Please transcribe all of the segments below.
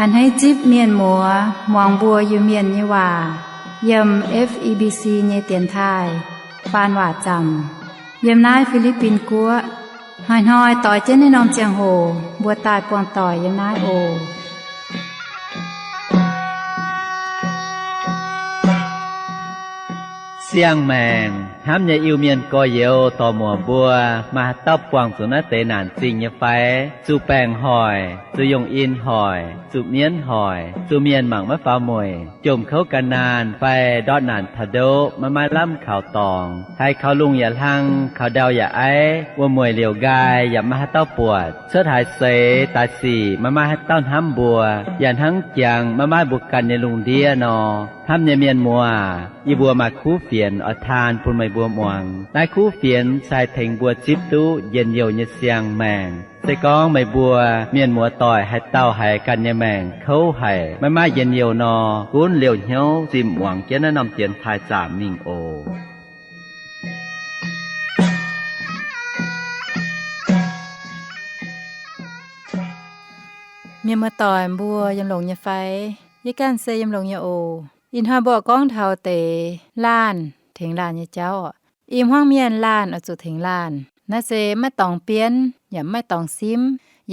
A'hneiv zipv mienh muoz muangx mbuo Iu-Mienh nyei waac yiem F E B C nyei dienx taaih faan waac zaamc yiem naaiv Fi^li^bin Guoqv. Hnoi-hnoi doix jienv naaiv norm ziangh hoc mbuo daaih buangh doic yiem naaiv oc. Siang-maengc hnamv nyei Iu-Mienh gorx-youz dorc-muoc mbuo, maaih haaix dauh buangh zuqc naaiv deix naanc zingh nyei fai? Zuqc baengc hoic, zuqc yongh in hoic, zuqc mienv hoic, zuqc mienh mangc maiv faaux mueic, jomc kouv gan naanh fai ndortv naanc taux ndoqv maiv maaih lamh kaux dorngx, haiz kaux lungh yaac hlang, kaux ndau yaac aiv, wuom-mueic liouc nqaai yaac maiv maaih haaix dauh buatc, cuotv haaix seix daaih sic maiv maaih haaix dauh hnamv mbuo, yaac hnangv jangx maiv maaih mbuo ganh nyei lungh ndiev nor. Hnamv nyei mienh muoz, yie mbuo maaih kuv fienx oix taan bun meih mbuo muangx. Naaiv kuv fienx se haih tengx mbuo zipv duqv njien-youh nyei siang-maengc. Se gorngv meih mbuo mienh muoz-doic haaix dauh haiz ganh nyei maengc kouv haic, maiv maaih njien-youh nor, gunv liouh hnyouv zimh muangx jienv naaiv norm dienx taaih zaamc mingh oc. Mienh muoz-doic mbuo yiem longx nyei fai? Yie ganh se yiem longx nyei oc. Ih hnoi mbuo gorngv taux deix laanh tengx laanh nyei jauv oc. I hmuangv mienh laanh oix zuqc tengx laanh. Naaiv se maiv dorngx bienv, yaac maiv maaih dorngx simv,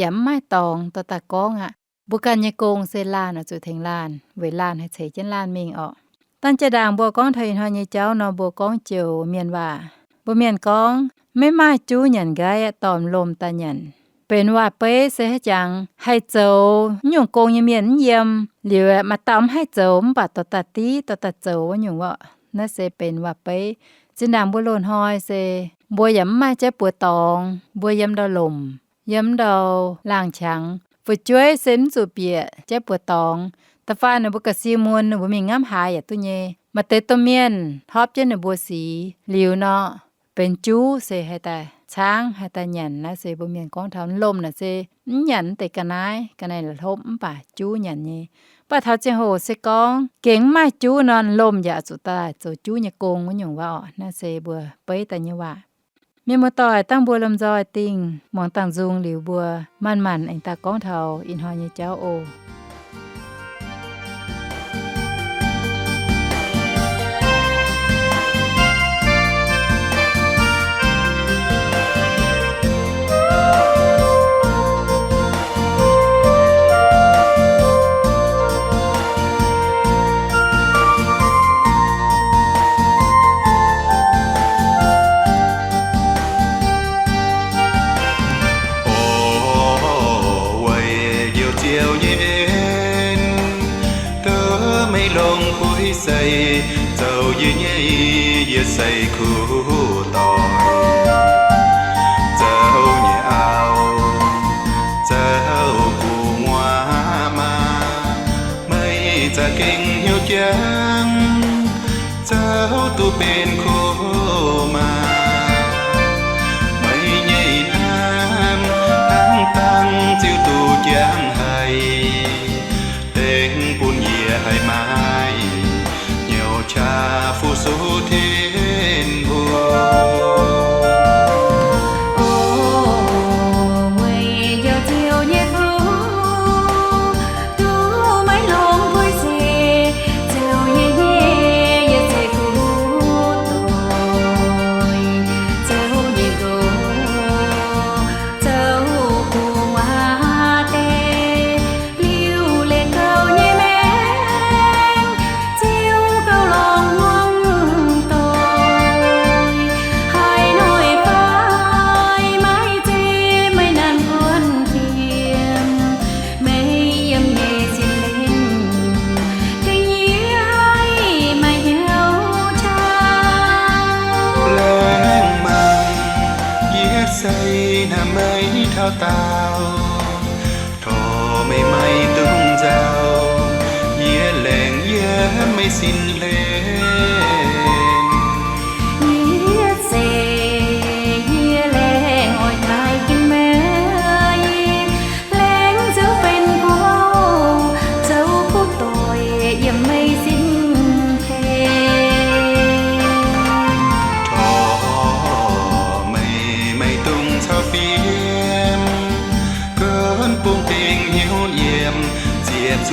yaac maiv maaih dorngx dorh daaih gorngv aqv. Mbuo ganh nyei gong se laanh oix zuqc tengx laanh, weic laanh haih ceix jienv laanh mingh orqc. Dangh jaa-ndaangc mbuo gorngv taux ih hnoi nyei jauv nor, mbuo gorngv joux mienh waac. Mbuo mienh gorngv, maiv maaih juv nyanc nqaiv aeqv, dorh m'lomh daaih nyanc. Benx waac-beiv se haaix jangx, haih zoux nyungc gong nyei mienh mv yiem, liuz aeqv, maaih dauh mv haih zoux mv baac dorh daaih div, dorh daaih zoux wuov nyungc orqc. Naaiv se benx waac-beiv. Zinh ndaangc mbuo loz-hnoi se mbuo yaac mv maaih jaiv buoz dorngx, mbuo yiem ndau lomc, yiem ndau laangh qangx, fu'jueiv se mv zuqc bieqc jaiv buoz dorngx. Da'faanh ninh mbuo ga'sie mun, ninh mbuo mingh ngamv haaix yaac duqv nyei. Maaih deix domh mienh hopv jienv ninh mbuo sic liuz nor, benx juv se haih daaih caangv, haih daaih nyanc. Naaiv se mbuo mienh gorngv taux lomh naaic se mv nyanc deix ga'naaiv, ga'naaiv la'hlopv mv baac juv nyanc nyei. Mv baac taux ziangh hoc se gorngv gengh mv maaih juv nor, lomh yaac zuqc daaih zoux juv nyei gong wuov nyungc waac orqc. Naaiv se mbuo beiv daaih nyei waac. Mienh muoz-doic, dangh mbuo lomh nzoih dingh muangx dangh nzung liuz, mbuo manc-manc aengx daaih gorngv taux ih hnoi nyei jauv oc. Weic njoux Ziouv nyei en, duqv meih longx buix seix, zoux yie nyei yietc seix kuv doic. Zoux nyei auv, zoux gu'nguaaz maa, meih za'gengh hnyouv jangx, zoux duqv benx kuv maa. Meih nyei hnamv hnangv dangh ziouc duqv jangx haic, dengv bun yie haih maaih hnyouv qaqv fu-sux Tin-Hungh. O, weic njoux Ziouv nyei fuqv, duqv meih longx buix seix, zoux yie nyei yietc seix kuv doic. Zoux nyei ndoqc, zoux gu'nguaaz deix, liuc leiz gauh nyei maengc, ziouc gauh longx hmuangv doic. Haaix noic fai maiv zeiz meih naaic buonv jiem, meih yiem nyei sin-lengh tengx yie haih maaih hnyouv qaqv. Laengz mangc yie se hnamv meih taux daauh, torc meih maiv dungx nzauh, yie laengz yiem meih sin-lengh. Yie se, yie laengz oix taaih ginv meih, laengz zoux benx kuv, zoux kuv doic yiem meih sin-lengh. Torc meih maiv dungx caux fiem, gunv bung dingc hnyouv yiem, ziepc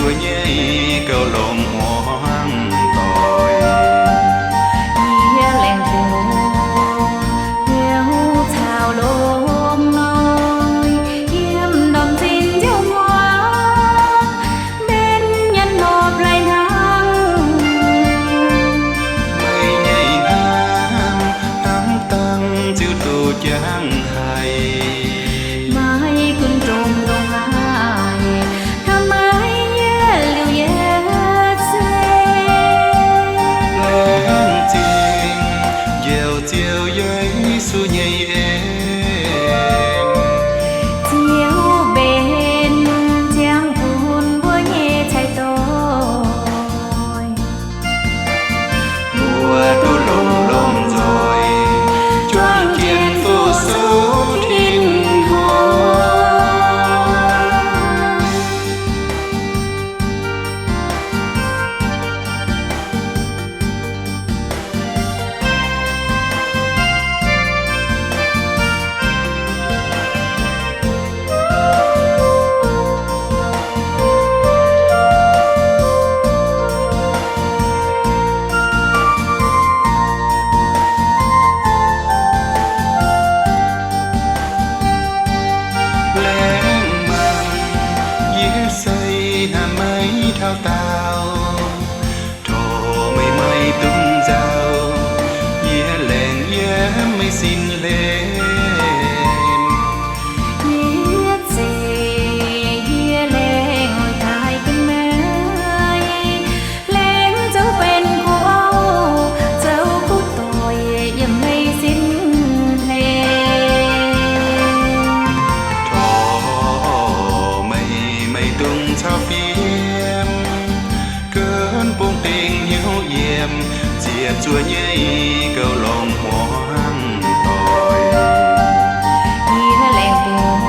ziepc zuoqv nyei gauh longc hmuangv doic. Yie laengz bungx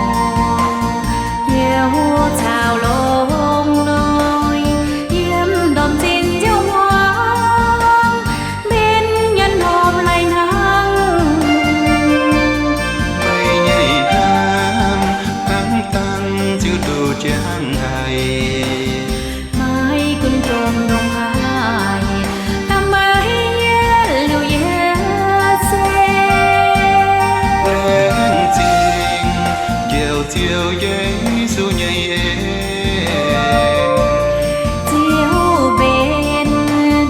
youc caux longx noic, yiem ndorm zinh ziouc hmuangv mbenc nyanc hnorm lai hnangv. Meih nyei hnamv hnangv dangh ziouc duqv jangx haic. Maiv gunv domh ndongc haaix, hnamv meih yietc liuz yietc se. Laengz zingh njoux Ziouv Yesu nyei en, ziouc benx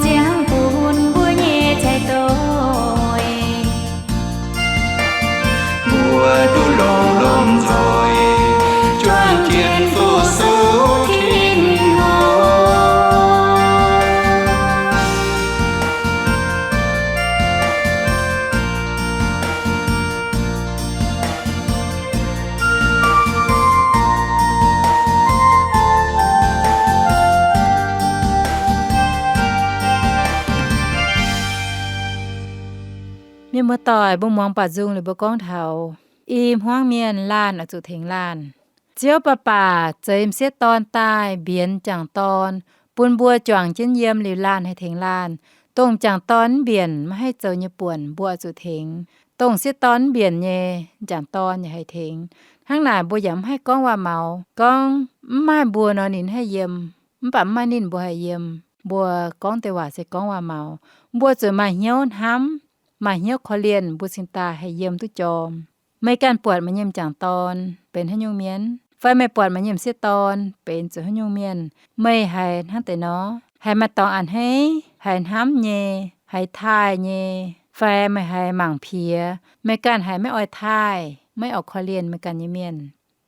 ziangh bun mbuo nyei cai doic. Mbuo duqv longx lomh nzoih juangc jienv Fu-Sou Tin-Hungh. Mienh muoz-doic, mbuo muangx baac nzung liuz mbuo gorngv taux i hmuangv mienh laanh oix zuqc tengx laanh. Ziouv baac baac zeix m'sieqv dorn daaih mbienx m'jangc dorn, bun mbuo juangc jienv yiem liuz laanh haih tengx laanh. Dongh m'jangc dorn mv mbienc, maiv haih zoux nyei buonc, mbuo oix zuqc tengx. Dongh m'sieqv dorn mv mbienc nyei, m'jangc dorn yaac haih tengx. Hnangv naaic mbuo yaac mv haih gorngv waac-maux gorngv mv maaih mbuo nor ninh haih yiem, mv baac mv maaih ninh mbuo haih yiem. Mbuo gorngv deix waac se gorngv waac-maux. Mbuo zuqc maaih hnyouv hnamv, maaih hnyouv korv-lienh mbuo cingx daaih haih yiem duqv jorm. Meih ganh buatc meih nyei m'jangc dorn benx haaix nyungc mienh, fai meih buatc meih nyei m'sieqv dorn benx zuqc haaix nyungc mienh, meih haiz hnangv deix nor, haiz maaih dorngx a'hneiv, haiz hnamv nyei, haiz taaih nyei, fai meih haiz mangc piex, meih ganh haiz maiv oix taaih, maiv oix korv-lienh meih ganh nyei mienh.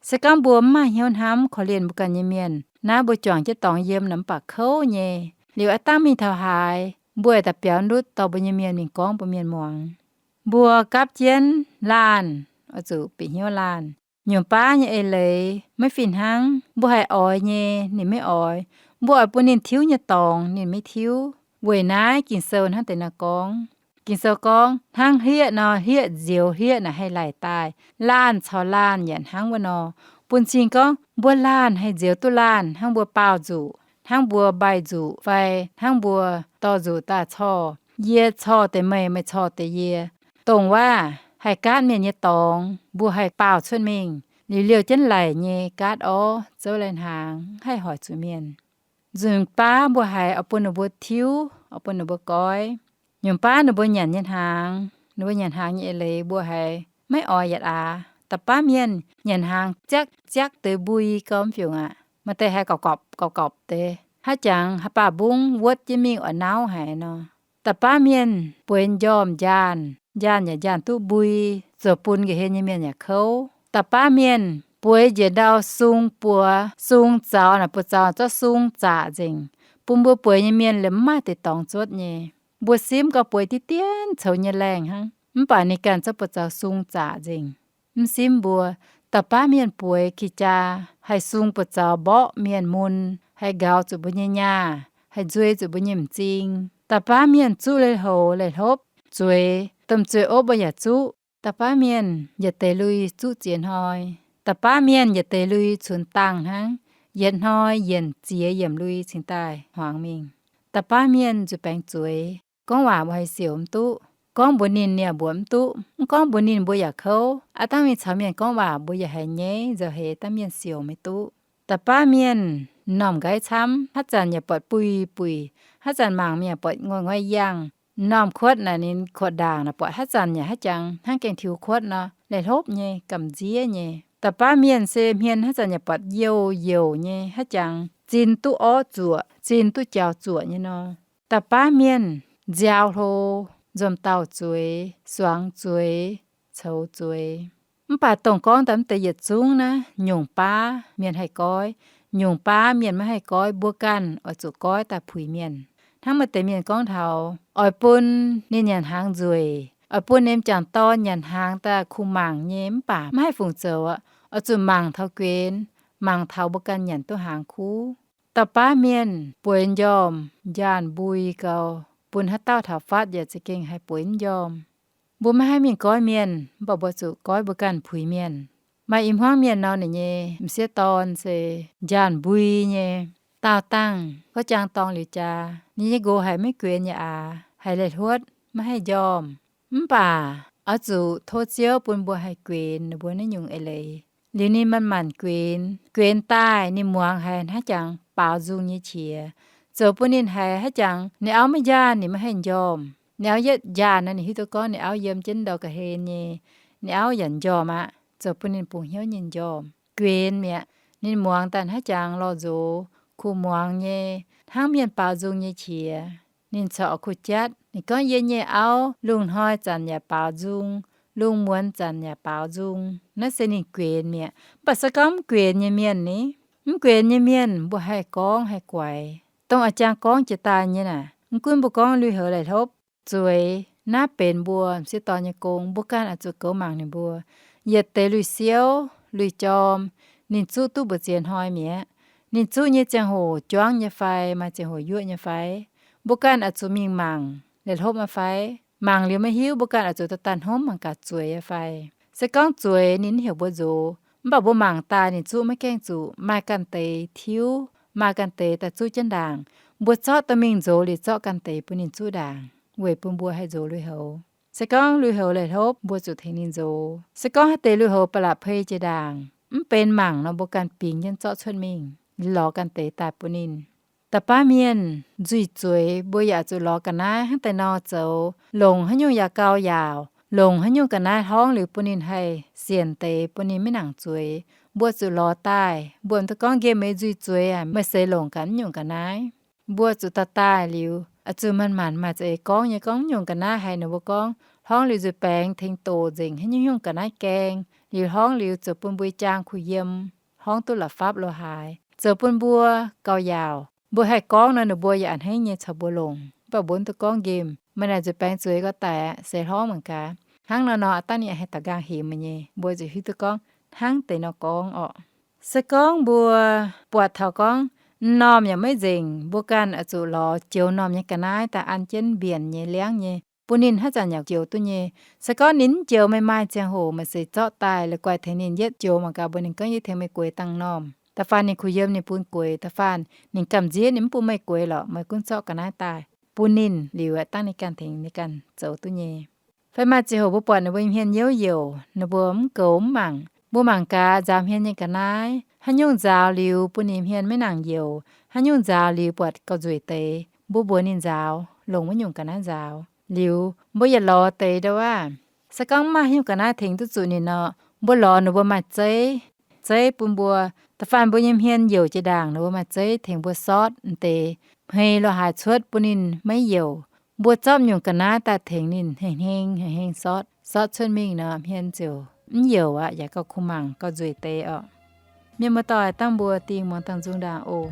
Se gorngv mbuo mv maaih hnyouv hnamv korv-lienh mbuo ganh nyei mienh, naaiv mbuo juangc jienv dorngx yiem naaic mv baac kouv nyei. Liuz aav dangh mingh taux haaix, mbuo yaac daaih biaux ndutv dorh mbuo nyei mienh mingh gorngv bun mienh muangx. Mbuo gapv jienv laanh, oix zuqc bieqc hnyouv laanh. Nyungc baav nyei eix leiz maiv fih hnangv. Mbuo haiz oix nyei, ninh maiv oix. Mbuo oix bun ninh tiuv nyei dorngx, ninh maiv tiuv. Weic naaiv Ging-Sou hnangv deix nor gorngv. Ging-Sou gorngv, hnangv hlieqv nor, hlieqv nzioux hlieqv naaic haih laic daaih. Laanh caux laanh yaac hnangv wuov nor. Bun cing gorngv mbuo laanh haih nzioux duqv laanh hnangv mbuo baaux nzuqc, hnangv mbuo mbaih nzuqc, fai hnangv mbuo dorh nzuqc daaih corc. Yie corc deix meih, meih corc deix yie. Dongh waac haih gaatv mienh nyei dorngx mbuo haih baaux cuotv mingh, liuz liouh jienv laic nyei gaatv orv zouv lai-hnaangx, haih hoic zuqc mienh. Nzunc baav mbuo haiz oix bun ninh mbuo tiuv, oix bun ninh mbuo goiv. Nyungc baav ninh mbuo nyanc nyei hnaangx, ninh mbuo nyanc hnaangx nyei eix leiz mbuo haiz maiv oix yietc aax. Da'baav mienh nyanc hnaangx ziaqv ziaqv deix mbui gau mv fiungc aqv. Maaih deix haiz gorpc gorpc gorpc gorpc deix, haaix jangx haaix baac mbungv wuotv jienv mingh oix nauv haic nor. Da'baav mienh bueix m'njormh njaanh, njaanh yaac njaanh duqv mbui, zoux bun nqa'hien nyei mienh yaac kouv. Da'baav mienh bueix njiec ndau sung buoz, sung zaux naaic buoz zaux zorqv sung zaqc nzengc, bun mbuo bueix nyei mienh liemh mv maaih deix dorngx zuotv nyei. Mbuo simv gau bueix diqv dien coux nyei laengh hnangv, mv baac ninh ganh zorqv buoz zaux sung zaqc nzengc. Mv simv mbuo, da'baav mienh bueix qi jaa haih sung buoz zaux mborqv mienh mun, haih nqaux zuqc mbuo nyei nyaah, haih nzuei zuqc mbuo nyei m'zing. Da'baav mienh zuqv leiz-houx leiz-hlopv, zueiz, domh zueih opv mbuo yaac zuqv. Da'baav mienh yietc deix lui zuqv ziex hnoi. Da'baav mienh yietc deix lui cunx dangh hnangv, yietc hnoi yienc ziex yiemc lui cingx daaih hmuangx mingh. Da'baav mienh nzuih baengx zueiz, gorngv waac mbuo haih siouc mv duqv. Gorngv mbuox ninh, ninh yaac mbuox mv duqv. Mv gorngv mbuox ninh, mbuo yaac kouv. Aav dangh mingh caux mienh gorngv waac mbuo yaac haiz nyaiv, nzauh heix dangh mienh siouc maiv duqv. Da'baav mienh m'normh nqaiv camv, haaix zanc yaac buatc buiz-buic, haaix zanc mangc mienh buatc ngoiv-ngoiv yangh. M'normh kuotv naaic ninh kuotv ndaangc naaic buatc haaix zanc yaac haaix jangx hnangv gengh tiux kuotv nor, leiz-hlopv nyei, gamh nziev nyei. Da'baav mienh se hmien haaix zanc yaac buatc youh youc nyei, haaix jangx zin duqv orv zuoqc, zin duqv jaux zuoqc nyei nor. Da'baav mienh nziaaux hlo, nzomc dauh zueiz, suangx zueiz, coux zueiz. Mv baac dongh gorngv daaih mv deix yietc zungv naaiv, nyungc baav mienh haih goiv, nyungc baav mienh maiv haih goiv. Mbuo ganh oix zuqc goiv daaih puix mienh. Hnangv maaih deix mienh gorngv taux oix bun ninh nyanc hnaangx nzueic, oix bun ninh m'jangc dorn nyanc hnaangx daaih kuh mangc nyei, mv baac maiv haih fungc zoux aqv. Oix zuqc mangc taux guenx, mangc taux mbuo ganh nyanc duqv hnaangx kuv. Da'baav mienh bueix m'njormh njaanh mbui gau, bun haaix dauh taux fatv yaac za'gengh haih bueix mv njormh. Mbuo maiv haih mingh goiv mienh, mv baac mbuo zuqc goiv mbuo ganh puix mienh. Maaih i hmuangv mienh nor, ninh nyei m'sieqv dorn se njaanh mbui nyei daauh dangh, gorqv jaang dorngx liuz jaax, ninh nyei nqox haiz maiv guenx yaac aax, haiz laih hluotv maiv haih njormh. Mv baac oix zuqc tov Ziouv bun mbuo haih guenx ninh mbuo naaiv nyungc eix leiz. Liuz ninh manc-manc guenx, guenx daaih ninh muangx haiz hnangv jangx baaux nzung nyei qiex, zoux bun ninh haiz hnangv jangx ninh auv maiv njaanh ninh maiv haih njormh. Ninh auv yietv njaanh nor, ninh hiuv duqv gorngv ninh auv yiem jienv ndau ga'hlen nyei, ninh auv yaac njormh aqv, zoux bun ninh bungx hnyouv nyei njormh. Guenx mi'aqv, ninh muangx daaih hnangv jangx lorh nzox, kuh muangx nyei, hnangv mienh baaux nzung nyei qiex. Ninh corc kuh jatv, ninh gorngv, yie nyei auv lungh hnoi zanc yaac baaux nzung, lungh muonz zanc yaac baaux nzung. Naaiv se ninh guenx mi'aqv. Mv baac se gorngv mv guenx nyei mienh ni, mv guenx nyei mienh mbuo haih gorngv haih guaix. Dongh a'jang gorngv jiex daaih nyei naaic, mv gunv mbuo gorngv lui-houx laih hlopv, zueiz, naaiv benx mbuo m'sieqv dorn nyei gong, mbuo ganh oix zuqc goux mangc ninh mbuo. Yietc deix lui-siouv, lui-jorm, ninh zuqv duqv mbu'ziex hnoi mi'aqv. Ninh zuqv nyei ziangh hoc juangv nyei fai, maaih ziangh hoc yuoqv nyei fai, mbuo ganh oix zuqc mingh mangc laih hlopv nyei fai. Mangc liuz maiv hiuv, mbuo ganh oix zuqc daaih daaih hnomv mangc gaax zueiz nyei fai. Se gorngv zueiz ninh mv heuc mbuo nzox, mv baac mbuo mangc daaih ninh zuqv maiv gaengh zuqc, maaih ganh deix tiuv, maaih ganh deix daaih zuqv jienv ndaangc. Mbuo zorqv dorh mingh nzox liuz zorqv ganh deix bun ninh zuqv ndaangc, weic bun mbuo haih nzox lui-houx. Se gorngv lui-houx laih hlopv, mbuo zuqc tengx ninh nzox. Se gorngv haaix deix lui-houx ba'laqc pei jiex ndaangc, mv benx mangc nor, mbuo ganh bingx jienv zorqv cuotv mingh, lorz ganh deix daaih bun ninh. Da'baav mienh nzuih zueiz, mbuo yaac zuqc lorz ga'naaiv hnangv deix nor zoux, longc haaix nyungc yaac gauh yaauc, longc haaix nyungc ga'naaiv hlorngv liuz bun ninh haih sienc deix, bun ninh maiv nangc zueiz. Mbuo zuqc lorz daaih, mbuo mv dungx gorngv nqemh meih nzuih zueiz aac, meih seix longc gaax naaiv nyungc ga'naaiv. Mbuo zuqc daaih daaih liuz, oix zuqc manc-manc maaih za'eix gorngv nyei, gorngv nyungc ga'naaiv haiz ninh mbuo gorngv, hlorngv liuz nzuih baengx tengx doqc nzengc haaix nyungc nyungc ga'naaiv gaeng, liuz hlorngv liuz zoux bun mbuo nyei jaang kuh yiem, hlorngv duqv la'fapv lo haaix, zoux bun mbuo gauh yaauc. Mbuo haih gorngv nor, ninh mbuo yaac a'hneiv nyei caux mbuo longc. Mv baac mbuo mv dungx gorngv nqemh, meih naaic nzuih baengx zueiz gau daic aqv, seix hlorngv mangc gaax. Hnangv nor nor, aav dangh ninh haih daux nqaang hemx meih nyei, mbuo ziouc hiuv duqv gorngv hnangv deix nor gorngv orqc. Se gorngv mbuo buatc taux gorngv m'normh yaac maiv nzengc, mbuo ganh oix zuqc lorz joux m'normh nyei ga'naaiv daaih an jienv mbienc nyei, liangv nyei, bun ninh haaix zanc yaac joux duqv nyei. Se gorngv ninh mv joux, meih maaih ziangh hoc meih seix zorqv daaih, la'guaih tengx ninh yietv joux mangc gaax, mbuox ninh gorngv, yie tengx meih gueix dangh m'normh. Da'faanh ninh kuh yiem ninh bun gueix, da'faanh ninh gamh nziev ninh mv bun meih gueix lorqc, meih gunv zorqv ga'naaiv daaih bun ninh liuz, dangh ninh ganh tengx ninh ganh zoux duqv nyei. Fai maaih ziangh hoc mbuo buatc ninh mbuo nyei hmien youv-youc, ninh mbuo mv goux mv mangc, mbuo mangc gaax nzaaux hmien nyei ga'naaiv, haaix nyungc nzaaux liuz bun ninh hmien maiv nangc youc, haaix nyungc nzaaux liuz buatc gauh nzueic deix, mbuo mbuox ninh nzaaux, longc wuov nyungc ga'naaiv nzaaux. Liuz mbuo yietc lorz deix ndau wuov, se gorngv mv maaih haaix nyungc ga'naaiv tengx duqv zuqc ninh nor, mbuo lorz ninh mbuo maaih zeiv, zeiv bun mbuo. Da'faanh mbuo nyei hmien youc jiex ndaangc, ninh mbuo maaih zeiv tengx mbuo sortv deix hmei lo haaix cuotv bun ninh maiv youc. Mbuo zorqv nyungc ga'naaiv daaih tengx ninh heng heng heng heng sortv, sortv cuotv mingh nor, hmien ziouc mv youc aqv, yaac gauh kuh mangc gauh nzueic deix orqc. Mienh muoz-doic, dangh mbuo dingh muangx dangh nzung ndaangc oc.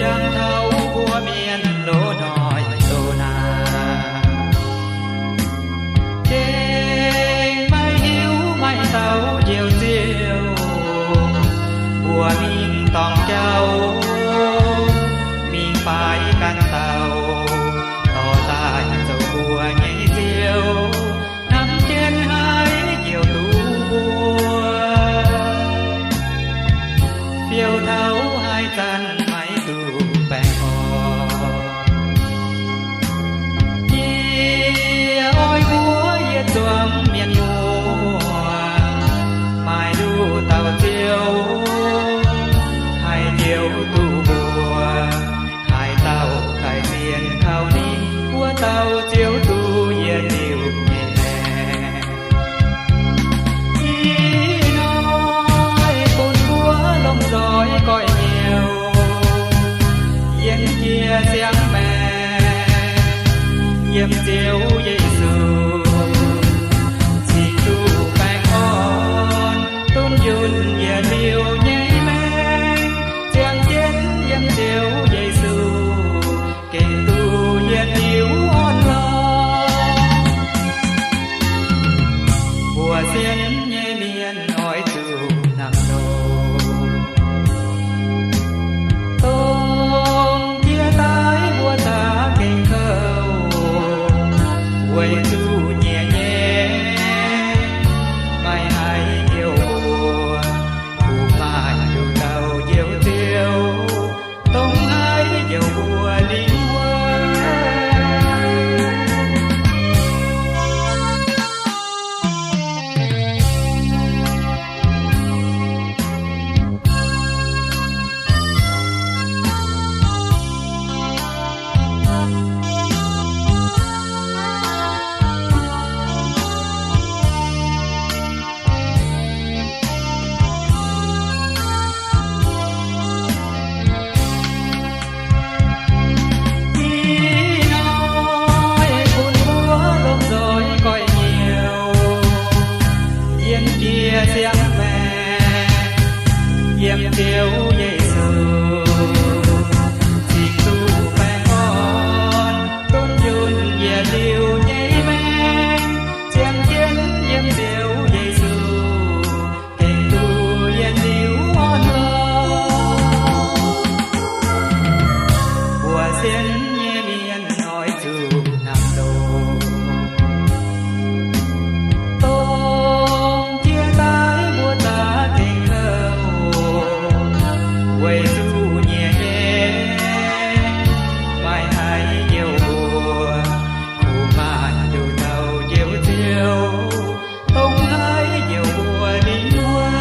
Jangx taux mbuo mienh loz-hnoi doz naanc, gengh maiv hiuv maaih dauh njoux Ziouv, mbuo mingh dorngc jauv, mingh faix ganh dauh, dorh daaih zoux mbuo nyei Ziouv, hnamv jienv haiz njoux duqv mbuo, fiou taux haaix zanc maiv duqv baengh orn. Yie oix mbuox yietc zuangx mienh muoz, maaih nduqc dauh Ziouv haih njoux duqv mbuo. Haaix dauh daic sienx kaux ninh, wuov dauh ziouc duqv yietc liuz nyei maengc. Ih hnoi bun mbuo lomh nzoih goiv hnyouv, yienx jiex siang-maengc yiem Ziouv Yesu, cingx duqv baengh orn, duqv njunh yietc liuz nyei maengc. Ziangh jienv yiem Ziouv Yesu, gengh duqv yietc liuz orn lorqc. Mbuo sienx nyei mienh oix Jiex siang-maengc yiem Ziouv Yesu, cingx duqv baengh orn donv yunh yietc liuz nyei maengc. Ziangh jienv yiem Ziouv Yesu, gengh duqv yietc liuz orn lorqc. Mbuo sienx nyei mienh oix zuqc hnamv ndoh, dongh jiex daaih mbuo za'gengh kouv, weic zuqc nyiec nyei maaih haiz youh mbuo, kuv maanc nduqc taux njoux Ziouv, dongh haiz youh mbuo lingh wuonh.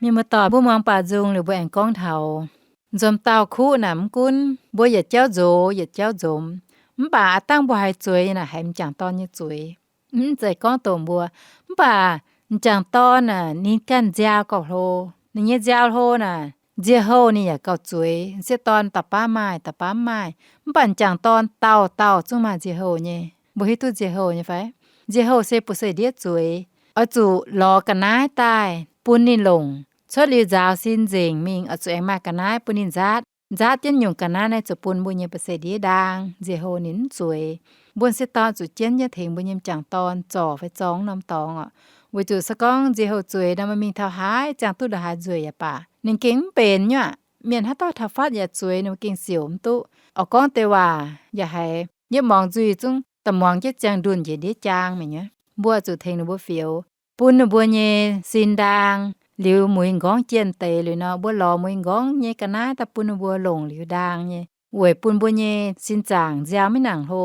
Mienh muoz-doic, mbuo muangx baac nzung liuz mbuo aengx gorngv taux nzomc dauh kuv naaic, mv gunv mbuo yietc jauv nzox yietc jauv nzomz, mv baac aav dangh mbuo haiz zueiz naaic haiz m'jangc dorn nyei zueiz. Mv zeiz gorngv dongh mbuo, mv baac m'jangc dorn naaic ninh ganh nziaaux gauh hlo. Ninh nyei nziaaux hlo naaic, nzie-houh ninh yaac gauh zueiz. M'sieqv dorn dauh baav maaih, dauh baav mv maaih. Mv baac m'jangc dorn dauh dauh zungv maaih nzie-houh nyei. Mbuo hiuv duqv nzie-houh nyei fai? Nzie-houh se buoz-seix ndiev zueiz. Oix zuqc lorz ga'naaiv daaih bun ninh longc. Cuotv liuz nzaaux sin nzengc mingh, oix zuqc aengx maaih ga'naaiv bun ninh nzaatv. Nzaatv jienv nyungc ga'naaiv naaiv zuqc bun mbuo nyei buoz-seix ndiev ndaang, nzie-houh ninh mv zueiz. Mbuo m'sieqv dorn zuqc jienv nyei tengx mbuo nyei m'jangc dorn zorc fai zorngv norm dorngx oc. Weic zuqc se gorngv nzie-houh zueiz nor, meih mingh taux haaix ziangh duqv ndongc haaix nzueic yaac baac, ninh gengh mv benx nyei aqv. Mienh haaix dauh taux fatv yaac zueiz, ninh gengh siouc mv duqv. Oix gorngv deix waac yaac haiz yietv muangx nzuih zungv da'muangx jienv ziangh ndunh njiec ndiev jaang mingh nyei. Mbuo zuqc tengx ninh mbuo fioux, bun ninh mbuo nyei sin ndaang. Liuz muiz nqorngv jienh deix liuz nor, mbuo lorz muiz nqorngv nyei ga'naaiv daaih bun ninh mbuo longc liuz ndaang nyei, weic bun mbuo nyei sin zaangc nziaaux maiv nangc hlo.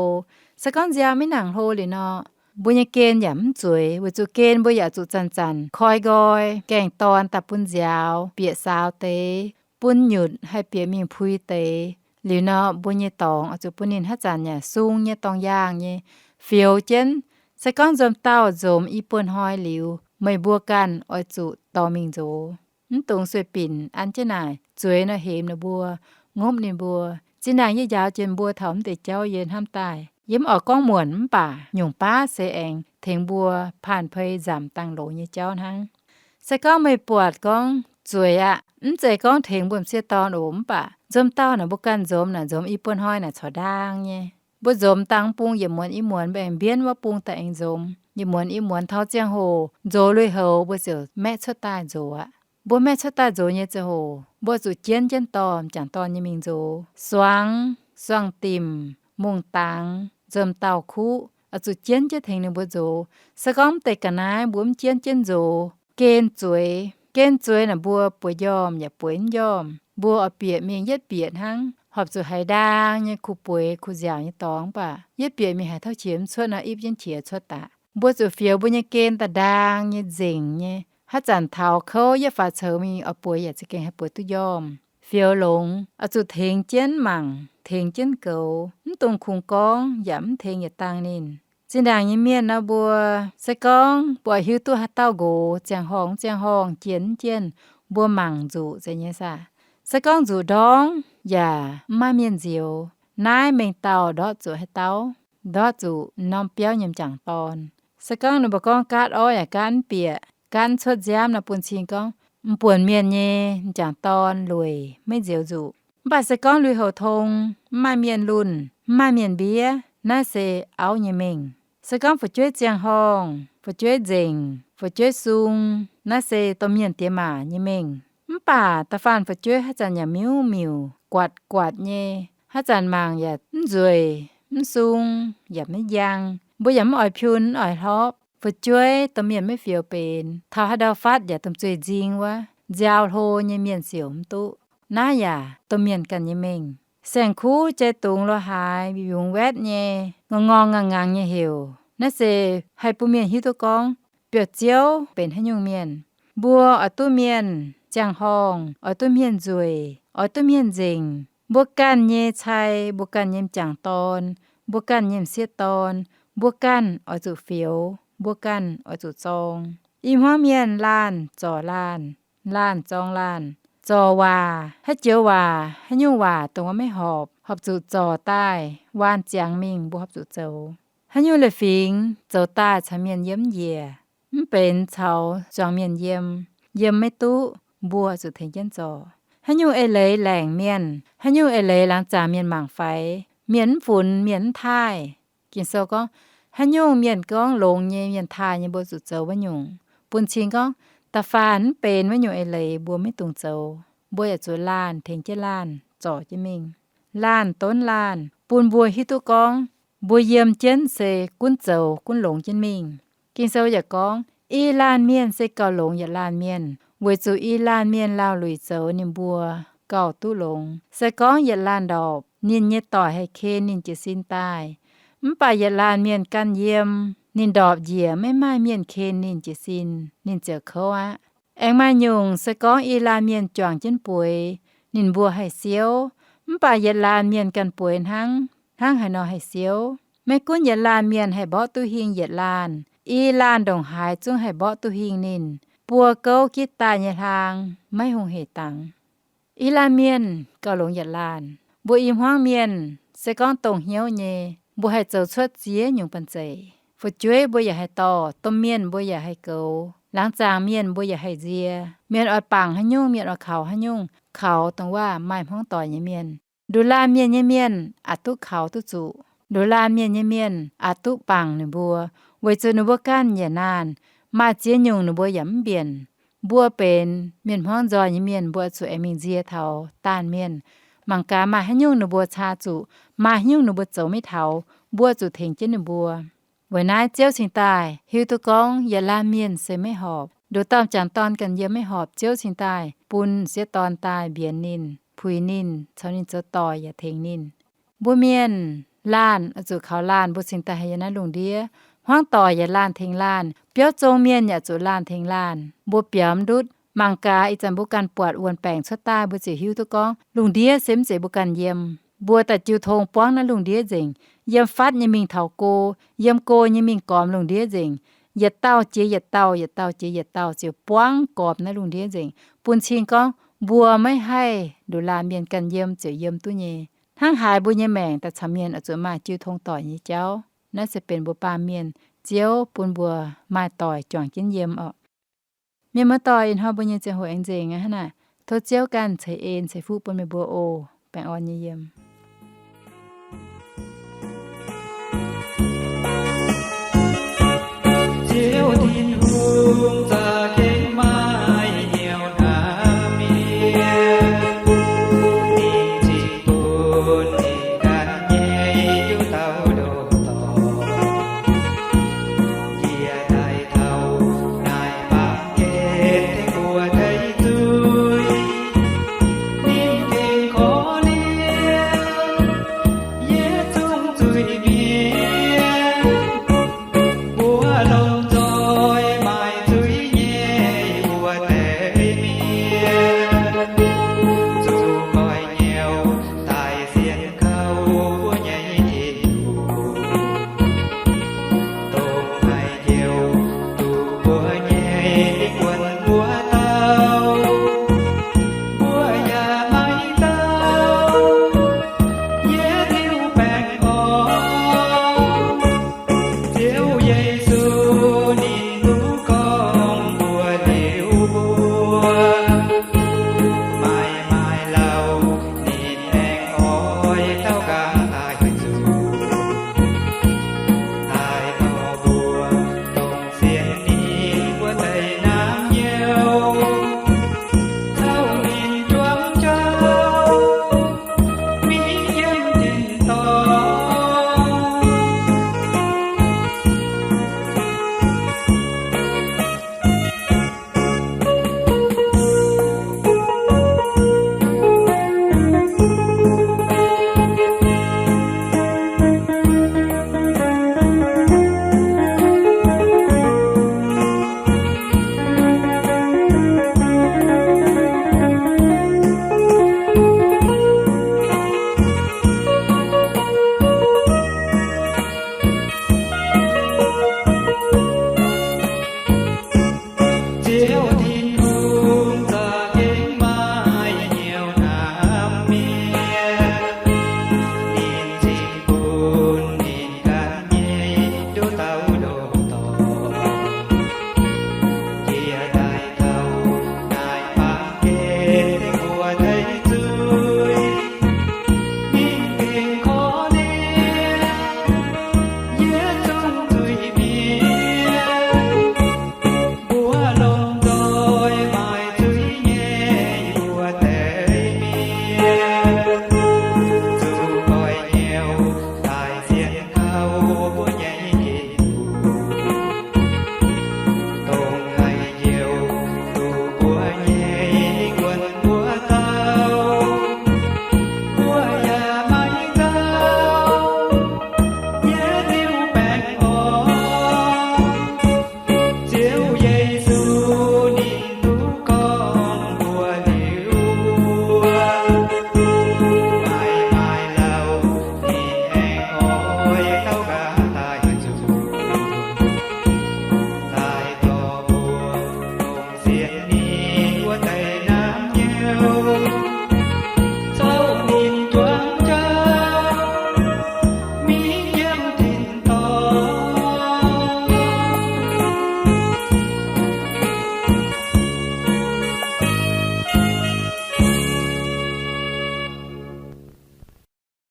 Se gorngv nziaaux maiv nangc hlo liuz nor, mbuo nyei gen yaac mv zueiz, weic zuqc gen mbuo yaac zuqc zanc-zanc koi nqoi, gaengh dorn daaih bun nziaaux, bieqc saaux deix, bun nyutc, haih bieqc mingh pui deix. Liuz nor, mbuo nyei dorngx oix zuqc bun ninh haaix zanc yaac sung nyei, dorng yaangh nyei, fioux jienv. Se gorngv nzomc dauh nzomz i buo hnoi liuz, meih mbuo ganh oix zuqc dorh mingh nzox. Mv dungx sueih binc an jienv naaic zueiz nor hemx ninh mbuo, ngopv ninh mbuo. Zinh ndaangc yie njaaux jiex mbuo taux mv deix jauv yie hnamv daaih, yie mv oix gorngv muonc mv baac nyungc baav se aengx tengx mbuo paanh pei nzamc dangh loz nyei jauv hnangv. Se gorngv meih buatc gorngv zueiz aqv, mv zeiz gorngv tengx mbuo m'sieqv dorn oc, mv baac nzomc dauh naaic mbuo ganh nzomz naaic, nzomz i buo hnoi naaic corc ndaang nyei. Mbuo nzomz dangh bung yietc muonz i muonz, mbuo aengx mbienv wuov bung daaih aengx nzomz yietc muonz i muonz, taux ziangh hoc nzox lui-houx mbuo ziouc maeqv cuotv daaih nzox aqv. Mbuo maeqv cuotv daaih nzox nyei ziangh hoc, mbuo zuqc jienv jienv dorh m'jangc dorn nyei mingh nzox. Suangx, suangx-dimc, mungh dangx, nzomz dauh kuv, oix zuqc jienv jienv tengx ninh mbuo nzox. Se gorngv mv deix ga'naaiv mbuo mv jienv jienv nzox, gen zueiz. Gen zueiz naaic mbuo bueix njormh yaac bueix mv njormh. Mbuo oix bieqc mingh yietv bieqc hnangv, horpc zuqc haiz ndaang nyei kuh bueix kuh nziaauc nyei dorngx, mv baac yietv bieqc mingh haiz tauv qiex mv cuotv nor, ipv jienv qiex cuotv daaih. Mbuo zuqc fioux mbuo nyei gen daaih ndaang nyei, nzengc nyei. Haaix zanc taux kouv yietv faaux coux mingh oix bueix yaac za'gengh haih bueix duqv njormh. Fioux longx, oix zuqc tengx jienv mangc, tengx jienv goux, mv dungx kungx gorngv yaac mv tengx yietc dangh ninh. Zinh ndaangc nyei mienh nor, mbuo se gorngv mbuo oix hiuv duqv haaix dauh nqox ziangh horngh ziangh horngh, jienh jienh, mbuo mangc nzuqc zeiz nyei saah. Se gorngv nzuqc ndorngv yaac mv maaih mienh nzioux. Naaiv mengh dauh ndortv zuqc haaix dauh, ndortv zuqc norm biauv nyei m'jangc dorn. Se gorngv ninh mbuo gorngv gaatv orv yaac gaatv mv bieqc, gaatv mv cuotv nziaamv nor, bun cing gorngv m'buonc mienh nyei m'jangc dorn lueic, maiv nzioux nzuqc. Mv baac se gorngv lui-houx tong, mv maaih mienh lunh, mv maaih mienh mbiev, naaiv se auv nyei mengh. Se gorngv fu'jueiv ziangh horngh, fu'jueiv nzengc, fu'jueiv sung, naaiv se domh mienh diex maac nyei mengh. Mv baac da'faanh fu'jueiv haaix zanc yaac miuv-miuc, guatc-guatc nyei, haaix zanc mangc yaac mv nzueic, mv sung, yaac maiv njang. Mbuo yaac mv oix piun, mv oix hlorpv. Fu'jueiv domh mienh maiv fioux benx, taux haaix ndau fatv yaac domh zueih nzing wuov, nziaaux hlo nyei mienh siouc mv duqv. Naaiv yaac domh mienh ganh nyei mengh. Saeng-kuv, jai-dungz, lorh haaix, yungz waetv nyei, ngorngv-ngorngv nganc-nganc nyei heuc, naaiv se haih bun mienh hiuv duqv gorngv biauv-ziouv benx haaix nyungc mienh. Mbuo oix duqv mienh ziangh horngh, oix duqv mienh nzueic, oix duqv mienh nzengc. Mbuo ganh nyei cai, mbuo ganh nyei m'jangc dorn, mbuo ganh nyei m'sieqv dorn, Mbuo ganh oix zuqc fioux, mbuo ganh oix zuqc zorng. I hmuangv mienh laanh zorc laanh, laanh zorng laanh, zorc waac, haaix joux waac, haaix nyungc waac dongh wuov maiv horpc, horpc zuqc zorc daaih waan ziangx mingh mbuo horpc zuqc zoux. Haaix nyungc leiz-fingx zoux daaih caux mienh yiem njiec, mv benx caux zuangx mienh yiem, yiem maiv duqv, mbuo zuqc tengx jienv zorc. Haaix nyungc eix leiz laengc mienh, haaix nyungc eix leiz laangz zaangc mienh mangc faix, mienh mv funx, mienh mv taaih. Ging-Sou gorngv, haaix nyungc mienh gorngv longx nyei, mienh taaih nyei, mbuo zuqc zoux wuov nyungc. Bun cing gorngv, da'faanh mv benx wuov nyungc eix leiz mbuo maiv dungx zoux. Mbuo yaac zuqc laanh tengx jienv laanh zorc jienv mingh. Laanh donv laanh, bun mbuo hiuv duqv gorngv mbuo yiem jienv se gunv zoux gunv longx jienv mingh. Ging-Sou yaac gorngv, i laanh mienh se gauh longx yietc laanh mienh, weic zuqc i laanh mienh laauh luic zoux ninh mbuo gauh duqv longx. Se gorngv yietc laanh ndorpc, ninh nyei doic haih ken ninh jiez sin daaih. Mv baac yietc laanh mienh ganh yiem, ninh ndorpc njiec maiv maaih mienh ken ninh jiez sin, ninh ziouc kouv aqv. Aengx maaih nyungc se gorngv i laanh mienh juangc jienv bueix, ninh mbuo haih siouv. Mv baac yietc laanh mienh ganh bueix hnangv, hnangv haaix nor haih siouv? Maiv gunv yietc laanh mienh haih mborqv duqv hingh yietc laanh, i laanh ndongc haaix zungv haih mborqv duqv hingh ninh. Buo gouv gitv daaih nyei hlaang maiv hungh heic dangx. I laanh mienh gauh longx yietc laanh. Mbuo i hmuangv mienh se gorngv dongh hnyouv nyei, mbuo haih zoux cuotv ziex nyungc banh zeic. Fu'jueiv mbuo yaac haih dorh, domh mienh mbuo yaac haih goux, laangz zaangc mienh mbuo yaac haih nzie. Mienh oix bangc haaix nyungc, mienh oix kaux haaix nyungc, kaux dongh waac maaih hmuangv doic nyei mienh. Nduqc laanh mienh nyei mienh aqc duqv kaux duqv zuqc. Nduqc laanh mienh nyei mienh aqc duqv bangc ninh mbuo, weic zuqc ninh mbuo ganh nyanc naanh, maaih ziex nyungc ninh mbuo yaac mv mbienc. Mbuo benx mienh hmuangv nzoih nyei mienh, mbuo zuqc aengx mingh nzie taux daanh mienh. Mangc gaax maaih haaix nyungc ninh mbuo caa zuqc, maaih haaix nyungc ninh mbuo zoux maiv taux, mbuo zuqc tengx jienv ninh mbuo. Weic naaiv Ziouv cingx daaih hiuv duqv gorngv yietc laanh mienh se maiv horpc. Nduqc dauh m'jangc dorn ganh yiem maiv horpc, Ziouv cingx daaih bun m'sieqv dorn daaih mbienx ninh, puix ninh, caux ninh zoux doic yaac tengx ninh. Mbuo mienh laanh oix zuqc kaux laanh, mbuo cingx daaih haih yiem naaiv lungh ndiev. Hmuangv doic yaac laanh tengx laanh, biauv zong mienh yaac zuqc laanh tengx laanh. Mbuo biaux mv ndutv. Mangc gaax ih zanc mbuo ganh buatc wuon-baengc cuotv daaih, mbuo ziouc hiuv duqv gorngv lungh ndiev se mv zeiz mbuo ganh yiem. Mbuo daaih jiu tong buangv naaiv lungh ndiev nzengc. Yiem fatv nyei mingh taux go, yiem go nyei mingh gormx lungh ndiev nzengc. Yietc dauh jiex yietc dauh, yietc dauh jiex yietc dauh, ziouc buangv gormx naaiv lungh ndiev nzengc. Bun cing gorngv mbuo maiv haih nduqc laanh mienh ganh yiem ziouc yiem duqv nyei. Hnangv haaix mbuo nyei maengc daaih caux mienh oix zuqc maaih jiu tong doic nyei jauv. Naaiv se benx mbuo baamh mienh, Ziouv bun mbuo maaih doic juangc jienv yiem orqc. Mienh muoz-doic, ih hnoi mbuo nyei ziangh hoc aengx nzengc aqv hnangv naaic. Tov Ziouv ganh ceix en ceix fuqv bun meih mbuo oc. Baengh orn nyei yiem.